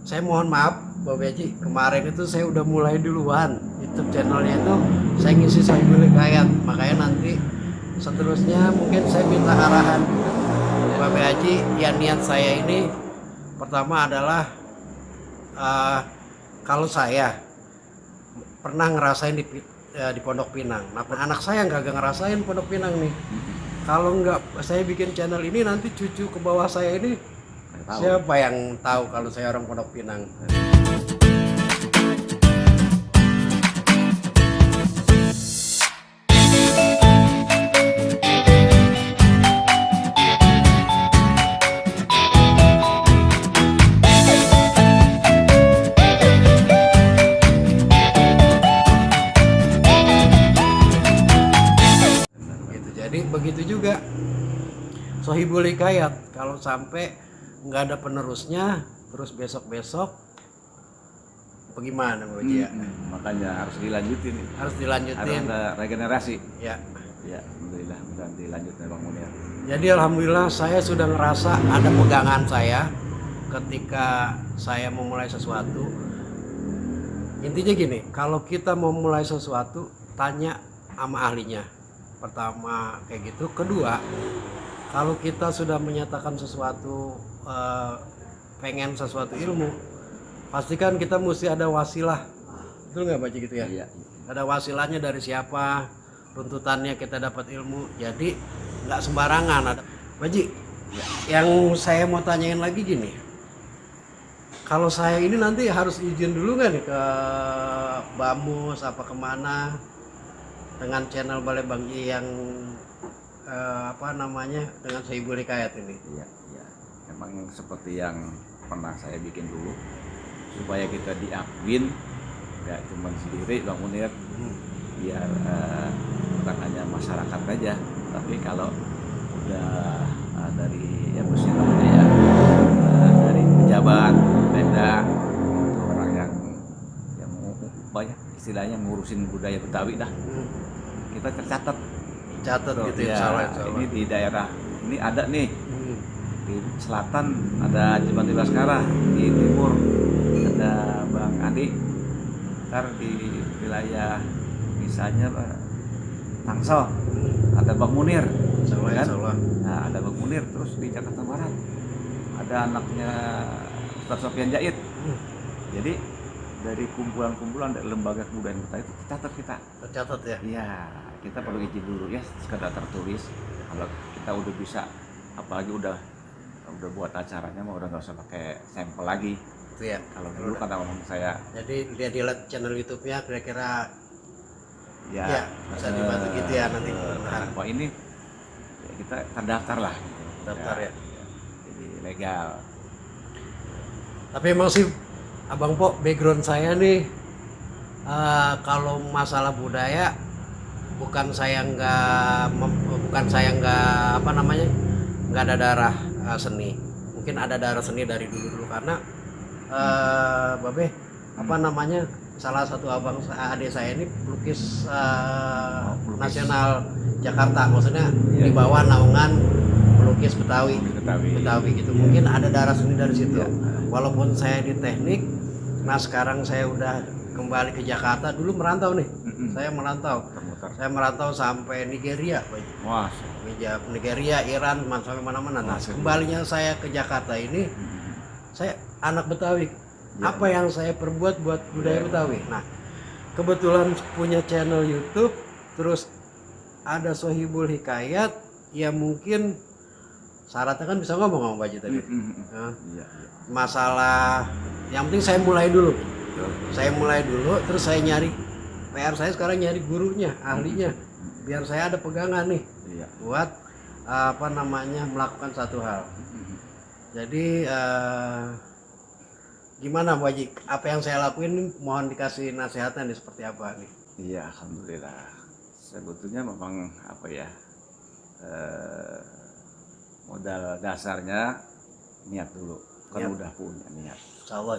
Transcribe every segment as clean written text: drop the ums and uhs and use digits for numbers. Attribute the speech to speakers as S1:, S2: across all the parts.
S1: saya mohon maaf Bapak Beji, kemarin itu saya udah mulai duluan YouTube channelnya itu saya ngisi Sohibul Hikayat, makanya nanti seterusnya mungkin saya minta arahan Bapak Haji. Ya niat saya ini pertama adalah kalau saya pernah ngerasain di Pondok Pinang, nah anak saya nggak ngerasain Pondok Pinang nih. Kalau nggak saya bikin channel ini, nanti cucu ke bawah saya ini siapa yang tahu kalau saya orang Pondok Pinang. Gitu. Jadi begitu juga Sohibul Hikayat, kalau sampai nggak ada penerusnya, terus besok-besok bagaimana Mbak Cia?
S2: Makanya harus dilanjutin.
S1: Harus
S2: Harus
S1: dilanjutin.
S2: ada regenerasi.
S1: Ya.
S2: Ya, alhamdulillah mudah dilanjutkan Bang Munir.
S1: Jadi alhamdulillah saya sudah ngerasa ada pegangan saya ketika saya memulai sesuatu. Intinya gini, kalau kita mau mulai sesuatu, tanya sama ahlinya. Pertama kayak gitu. Kedua, kalau kita sudah menyatakan sesuatu, pengen sesuatu ilmu, pastikan kita mesti ada wasilah. Betul nggak Pak Haji gitu ya?
S2: Iya.
S1: Ada wasilahnya dari siapa, runtutannya kita dapat ilmu. Jadi nggak sembarangan. Ada Pak Haji, yang saya mau tanyain lagi gini, kalau saya ini nanti harus izin dulu nggak nih ke Bamus apa kemana dengan channel Balai Bangji yang dengan Sohibul Hikayat ini?
S2: Iya, iya. Memang seperti yang pernah saya bikin dulu, supaya kita diakuin nggak cuma sendiri Bang Munir, biar bukan hanya masyarakat aja, tapi kalau udah dari ya namanya ya dari pejabat, Pemda, itu orang yang banyak istilahnya ngurusin budaya Betawi dah, kita tercatat.
S1: Catat gitu
S2: ya,
S1: insya Allah.
S2: ini di daerah ini ada nih, di selatan ada Cibati Baskara, di timur ada Bang Adi, ntar di wilayah misalnya Tangsel ada Bang Munir, kan? Nah, ada Bang Munir. Terus di Jakarta Barat ada anaknya Ustaz Sofian Jait. Jadi dari kumpulan-kumpulan dari lembaga kebudayaan kita itu
S1: Tercatat ya.
S2: Iya, kita perlu izin dulu ya, sekedar tertulis. Kalau kita udah bisa, apalagi udah buat acaranya, mau udah nggak usah pakai sampel lagi.
S1: Itu ya.
S2: Kalau dulu kata ngomong saya.
S1: Jadi dia dilihat channel YouTube-nya kira-kira
S2: Ya,
S1: bisa dibantu gitu ya nanti.
S2: Wah ini ya kita terdaftar lah. Gitu.
S1: Daftar ya.
S2: Jadi legal.
S1: Tapi emang sih Abang Po, background saya nih kalau masalah budaya bukan saya nggak ada darah seni. Mungkin ada darah seni dari dulu karena Babe salah satu adik saya ini pelukis nasional Jakarta, maksudnya di bawah naungan pelukis Betawi gitu. Mungkin ada darah seni dari situ. Walaupun saya di teknik, nah sekarang saya udah kembali ke Jakarta. Dulu merantau nih, saya merantau sampai Nigeria,
S2: Wah,
S1: Nigeria, Iran, sampai mana-mana. Nah kembalinya saya ke Jakarta ini, saya anak Betawi. Apa yang saya perbuat buat budaya Betawi? Nah kebetulan punya channel YouTube, terus ada Sohibul Hikayat, ya mungkin syaratnya kan bisa ngomong sama Pak Haji tadi. Masalah yang penting saya mulai dulu. Terus saya nyari PR saya sekarang, nyari gurunya, ahlinya, biar saya ada pegangan nih buat melakukan satu hal. Jadi gimana Pak Haji? Apa yang saya lakuin mohon dikasih nasihatnya nih, seperti apa nih?
S2: Iya, alhamdulillah. Sebetulnya memang modal dasarnya niat dulu. Kan udah punya niat.
S1: Insyaallah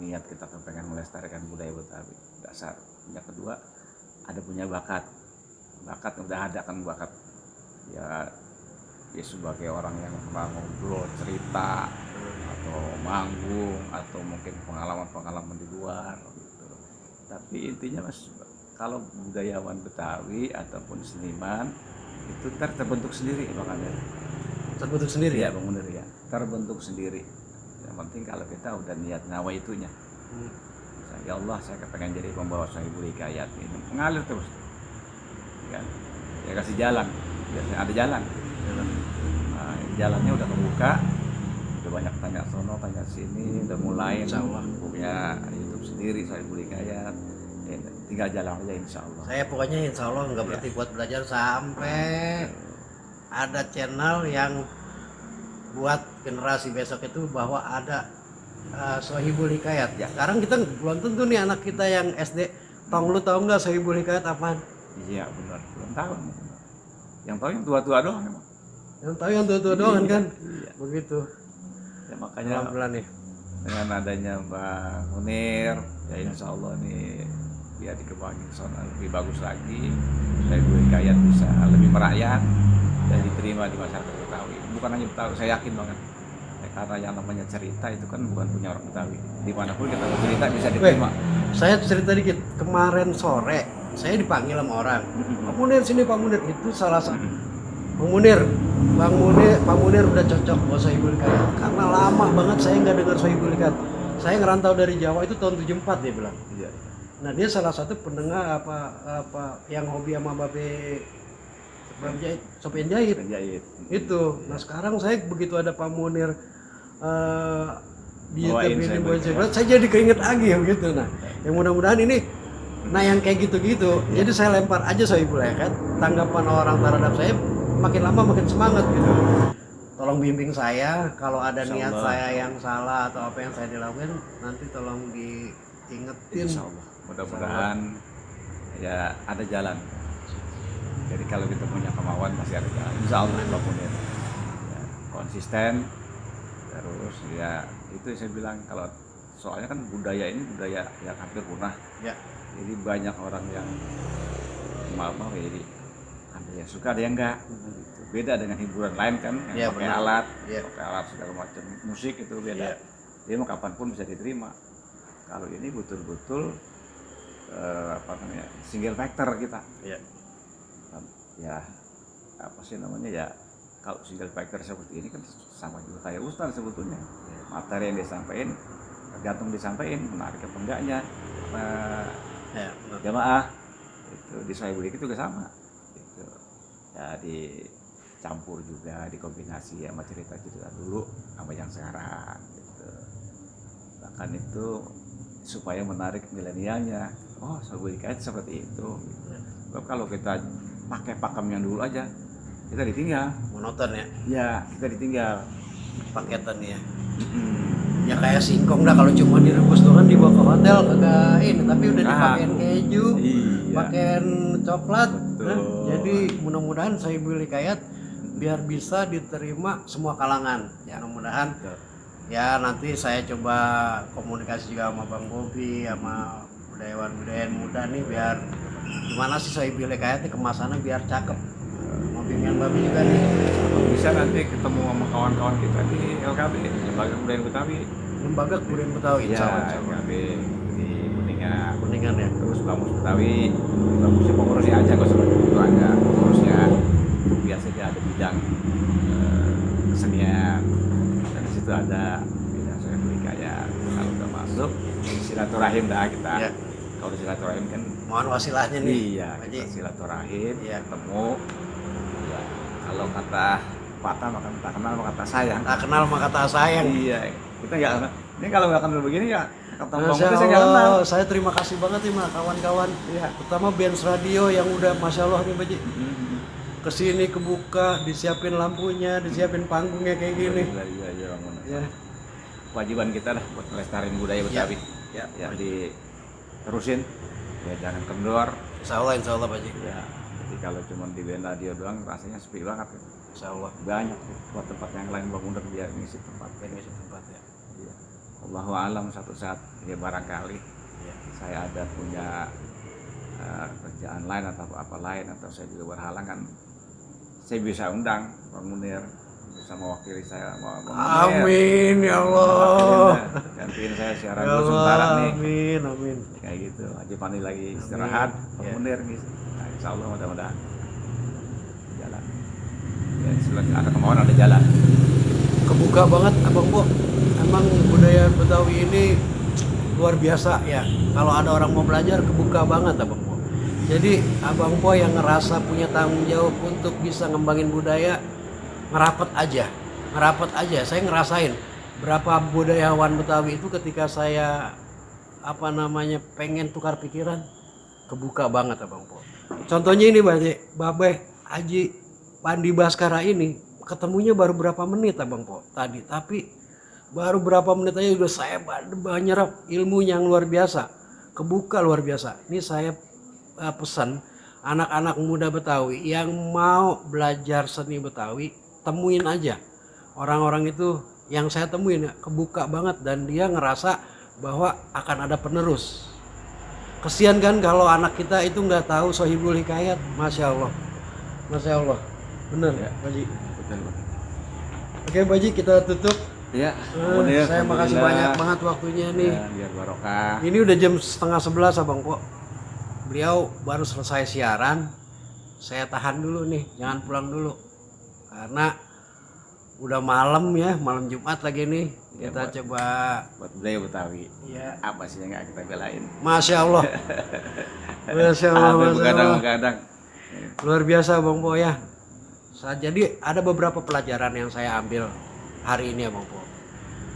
S2: Niat kita pengen melestarikan budaya Betawi, dasar. Yang kedua, ada punya bakat udah ada kan bakat. Ya ya sebagai orang yang pernah ngobrol, cerita, atau manggung, atau mungkin pengalaman-pengalaman di luar gitu. Tapi intinya Mas, kalau budayawan Betawi ataupun seniman itu terbentuk sendiri makanya.
S1: Terbentuk sendiri
S2: Ya
S1: ya.
S2: Bang Munir ya, terbentuk sendiri. Yang penting kalau kita udah niat ngawa itunya. Ya Allah, saya pengen jadi pembawa Sahibul Hikayat ini, mengalir terus. Kan? Ya kasih jalan, biasanya ada jalan. Nah, jalannya udah kebuka, udah banyak tanya sono, tanya sini, udah mulai.
S1: Insya Allah.
S2: Punya YouTube sendiri Sahibul Hikayat. Ya, tinggal jalan aja insya Allah.
S1: Saya pokoknya insya Allah nggak berhenti buat belajar sampai ada channel yang buat generasi besok itu bahwa ada Sohibul Hikayat.
S2: Ya.
S1: Sekarang kita belum tentu nih anak kita yang SD. Tong, lu tahu nggak Sohibul Hikayat apaan?
S2: Iya benar, belum tahu. Yang tahu yang tua-tua doang emang.
S1: Yang tahu yang tua-tua doang kan?
S2: Iya.
S1: Begitu.
S2: Ya makanya
S1: Alhamdulillah nih.
S2: dengan adanya Bang Munir, ya insya Allah nih biar dikembangin ke sana lebih bagus lagi, Sahibul Hikayat bisa lebih merakyat dan diterima di masyarakat Betawi. Bukan hanya Betawi, saya yakin banget. Ya, karena yang namanya cerita itu kan bukan punya orang Betawi. Dimanapun kita cerita bisa diterima.
S1: Saya cerita dikit. Kemarin sore saya dipanggil sama orang. Pak Munir sini, Pak Munir. Itu salah satu. Bang Munir, Pak Munir udah cocok buat Sohibul Hikayat. Karena lama banget saya nggak dengar Sohibul Hikayat. Saya ngerantau dari Jawa itu tahun 74 dia bilang.
S2: Iya.
S1: Nah dia salah satu pendengar apa yang hobi sama babe jahit, Sopian jahit.
S2: Penjahit.
S1: Itu. Nah sekarang saya begitu ada Pak Munir di
S2: Bawain
S1: YouTube ini
S2: Sahibul
S1: buat
S2: Hikayat.
S1: saya jadi keinget lagi ya begitu. Nah yang mudah-mudahan ini, nah yang kayak gitu-gitu, jadi saya lempar aja Sohibul Hikayat. Tanggapan orang terhadap saya makin lama makin semangat gitu. Tolong bimbing saya kalau ada
S2: Insya
S1: niat
S2: Allah.
S1: saya yang salah atau apa yang saya dilakukan, nanti tolong diingetin.
S2: Insya Allah. Mudah-mudahan ya ada jalan. Jadi kalau kita punya kemauan masih ada jalan. Insya Allah Bang Munir. Ya, konsisten terus ya itu saya bilang kalau soalnya kan budaya ini budaya yang hampir punah.
S1: Ya.
S2: Jadi banyak orang yang maaf ya jadi ada yang suka ada yang enggak. Gitu. Beda dengan hiburan lain kan yang
S1: Ya,
S2: pakai
S1: benar.
S2: alat,
S1: Ya.
S2: pakai alat segala macam musik itu beda.
S1: Ya.
S2: Dia mau kapanpun bisa diterima. Kalau ini betul-betul apa namanya single factor kita.
S1: Ya.
S2: Ya apa sih namanya ya kalau single factor seperti ini kan sama juga kayak Ustaz sebetulnya. Materi yang disampaikan tergantung disampaikan menarik apa enggaknya.
S1: Ya, benar.
S2: Jamaah itu di Sahibul Hikayat juga sama gitu. Ya dicampur juga dikombinasi sama cerita-cerita dulu sama yang sekarang gitu. Bahkan itu supaya menarik milenialnya. Oh, Sahibul Hikayat seperti itu. Sebab kalau kita pakai pakem yang dulu aja, kita ditinggal.
S1: Monoton ya
S2: Ya, kita ditinggal.
S1: paketan ya. Ya kayak singkong dah, kalau cuma direbus doang dibawa ke hotel kagak ini, tapi udah dipakein keju,
S2: Iya.
S1: pakein coklat.
S2: Betul.
S1: Nah, jadi mudah-mudahan Sahibul Hikayat biar bisa diterima semua kalangan. Ya, mudah-mudahan
S2: Betul.
S1: ya nanti saya coba komunikasi juga sama Bang Bobi, sama budayawan muda nih, biar gimana sih Sahibul Hikayat nih kemasannya biar cakep. Mau bimbingan Babi juga nih.
S2: Bisa nanti ketemu sama kawan-kawan kita di LKB, Lembaga Kebudayaan Betawi.
S1: Lembaga Kebudayaan Betawi,
S2: Iya,
S1: insya Allah.
S2: LKB di Kuningan.
S1: Kuningan ya.
S2: Terus Bamus Betawi, Bamusnya pengurusnya aja, gak usah itu aja pengurusnya. Biasanya ada bidang kesenian, dan di situ ada bidang Sahibul Hikayat. Kalau udah masuk silaturahim dah kita.
S1: Iya.
S2: Kalau silaturahim kan
S1: Mohon wasilahnya nih.
S2: iya
S1: Pak
S2: kita
S1: Haji.
S2: silaturahim,
S1: Iya.
S2: ketemu. Ya, kalau kata patah maka tak kenal maka tak sayang.
S1: Tak kenal maka tak sayang.
S2: Iya, kita nggak kenal. Ini kalau nggak kenal begini ya ketemu
S1: Masya
S2: saya nggak kenal.
S1: Allah, saya terima kasih banget nih kawan-kawan.
S2: Iya.
S1: Terutama Benz Radio yang udah Masya Allah nih Pak Haji. Kesini kebuka, disiapin lampunya, disiapin panggungnya kayak gini.
S2: Iya, Bang.
S1: Ya.
S2: Kewajiban kita lah buat melestarikan budaya Betawi.
S1: Ya,
S2: Ya, diterusin. Ya jangan kendor.
S1: Insya Allah Pak Haji.
S2: Ya, jadi kalau cuma di band radio doang rasanya sepi banget.
S1: Insya Allah.
S2: Banyak buat tempat yang lain Bang Undar biar ngisi tempat.
S1: Ini tempat ya.
S2: Iya. Allahu alam satu saat ya barangkali
S1: Ya.
S2: saya ada punya kerjaan lain atau apa lain atau saya juga berhalangan saya bisa undang Bang Munir bisa mewakili saya Bang Munir.
S1: Amin ya Allah.
S2: Gantiin saya siaran
S1: Ya
S2: dulu sebentar
S1: Allah,
S2: nih.
S1: amin, amin.
S2: Kayak gitu. Haji Pandi lagi istirahat, Bang
S1: Ya.
S2: Munir gitu. Nah, insya Allah mudah-mudahan jalan. Ya, selagi ada kemauan ada jalan.
S1: Kebuka banget Abang Po. Emang budaya Betawi ini luar biasa ya. Kalau ada orang mau belajar kebuka banget Abang Po. Jadi Abang Po yang ngerasa punya tanggung jawab untuk bisa ngembangin budaya, ngerapat aja. Saya ngerasain berapa budayawan Betawi itu ketika saya pengen tukar pikiran, kebuka banget Abang Po. Contohnya ini Babe Haji Pandi Baskara ini ketemunya baru berapa menit Abang Po tadi, tapi baru berapa menit aja udah saya nyerap ilmu yang luar biasa, kebuka luar biasa. Ini saya pesan anak-anak muda Betawi yang mau belajar seni Betawi, temuin aja orang-orang itu yang saya temuin ya, kebuka banget dan dia ngerasa bahwa akan ada penerus. Kesian kan kalau anak kita itu nggak tahu Sohibul Hikayat. Masya Allah, bener
S2: Ya.
S1: Baji.
S2: Betul, Bang.
S1: Oke Baji, kita tutup.
S2: Ya, Bang Munir,
S1: Saya makasih
S2: alhamdulillah.
S1: banyak banget waktunya nih.
S2: Ya, biar barokah.
S1: Ini udah jam 10:30 Abang Po. Beliau baru selesai siaran. Saya tahan dulu nih, jangan pulang dulu. Karena udah malam ya, malam Jumat lagi nih.
S2: Ya,
S1: Kita
S2: buat-
S1: coba
S2: Buat budaya Betawi.
S1: ya.
S2: Apa sih yang nggak kita belain?
S1: Masya Allah. Masya Allah,
S2: Ada
S1: Masya Allah.
S2: begadang-begadang.
S1: Luar biasa Bang Po ya. Jadi ada beberapa pelajaran yang saya ambil hari ini ya Bang Po.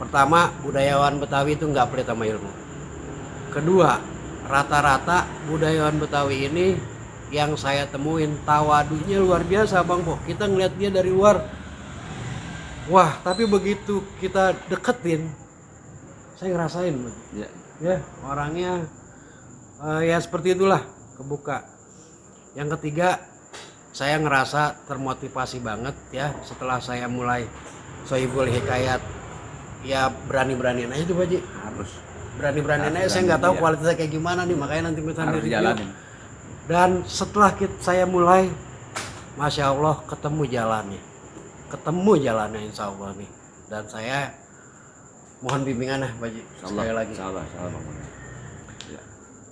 S1: Pertama, budayawan Betawi itu nggak pelit sama ilmu. Kedua, rata-rata budayawan Betawi ini yang saya temuin tawadunya luar biasa Bang Po. Kita ngeliat dia dari luar, wah, tapi begitu kita deketin, saya ngerasain Bang.
S2: Ya,
S1: Ya, orangnya ya seperti itulah, kebuka. Yang ketiga, saya ngerasa termotivasi banget ya setelah saya mulai Sohibul Hikayat. Ya berani-beraniin aja tuh Baji,
S2: harus
S1: berani-beraniin aja. Saya nggak tahu kualitasnya kayak gimana nih, makanya nanti minta
S2: harus
S1: review.
S2: dijalanin.
S1: Dan setelah saya mulai, Masya Allah ketemu jalannya insya Allah nih. Dan saya mohon bimbingan Baji sekali lagi.
S2: Salah, Bang Munir. Ya.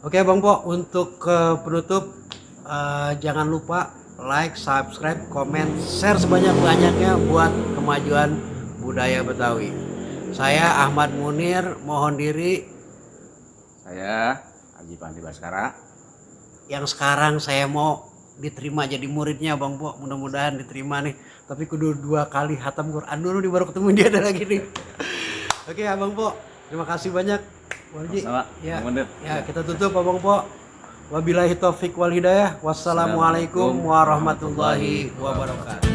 S1: Oke Bang Po, untuk penutup jangan lupa like, subscribe, komen, share sebanyak-banyaknya buat kemajuan budaya Betawi. Saya Ahmad Munir mohon diri.
S2: Saya Haji Pandi Baskara.
S1: Yang sekarang saya mau diterima jadi muridnya Bang Po, mudah-mudahan diterima nih. Tapi kudu 2 kali hatam Quran dulu nih baru ketemu dia ada lagi nih. Oke Abang Po, terima kasih banyak. Walji.
S2: Sama,
S1: Ya,
S2: Bang Munir.
S1: ya kita tutup Abang Po. Wabillahi taufik wal hidayah. Wassalamualaikum warahmatullahi wabarakatuh.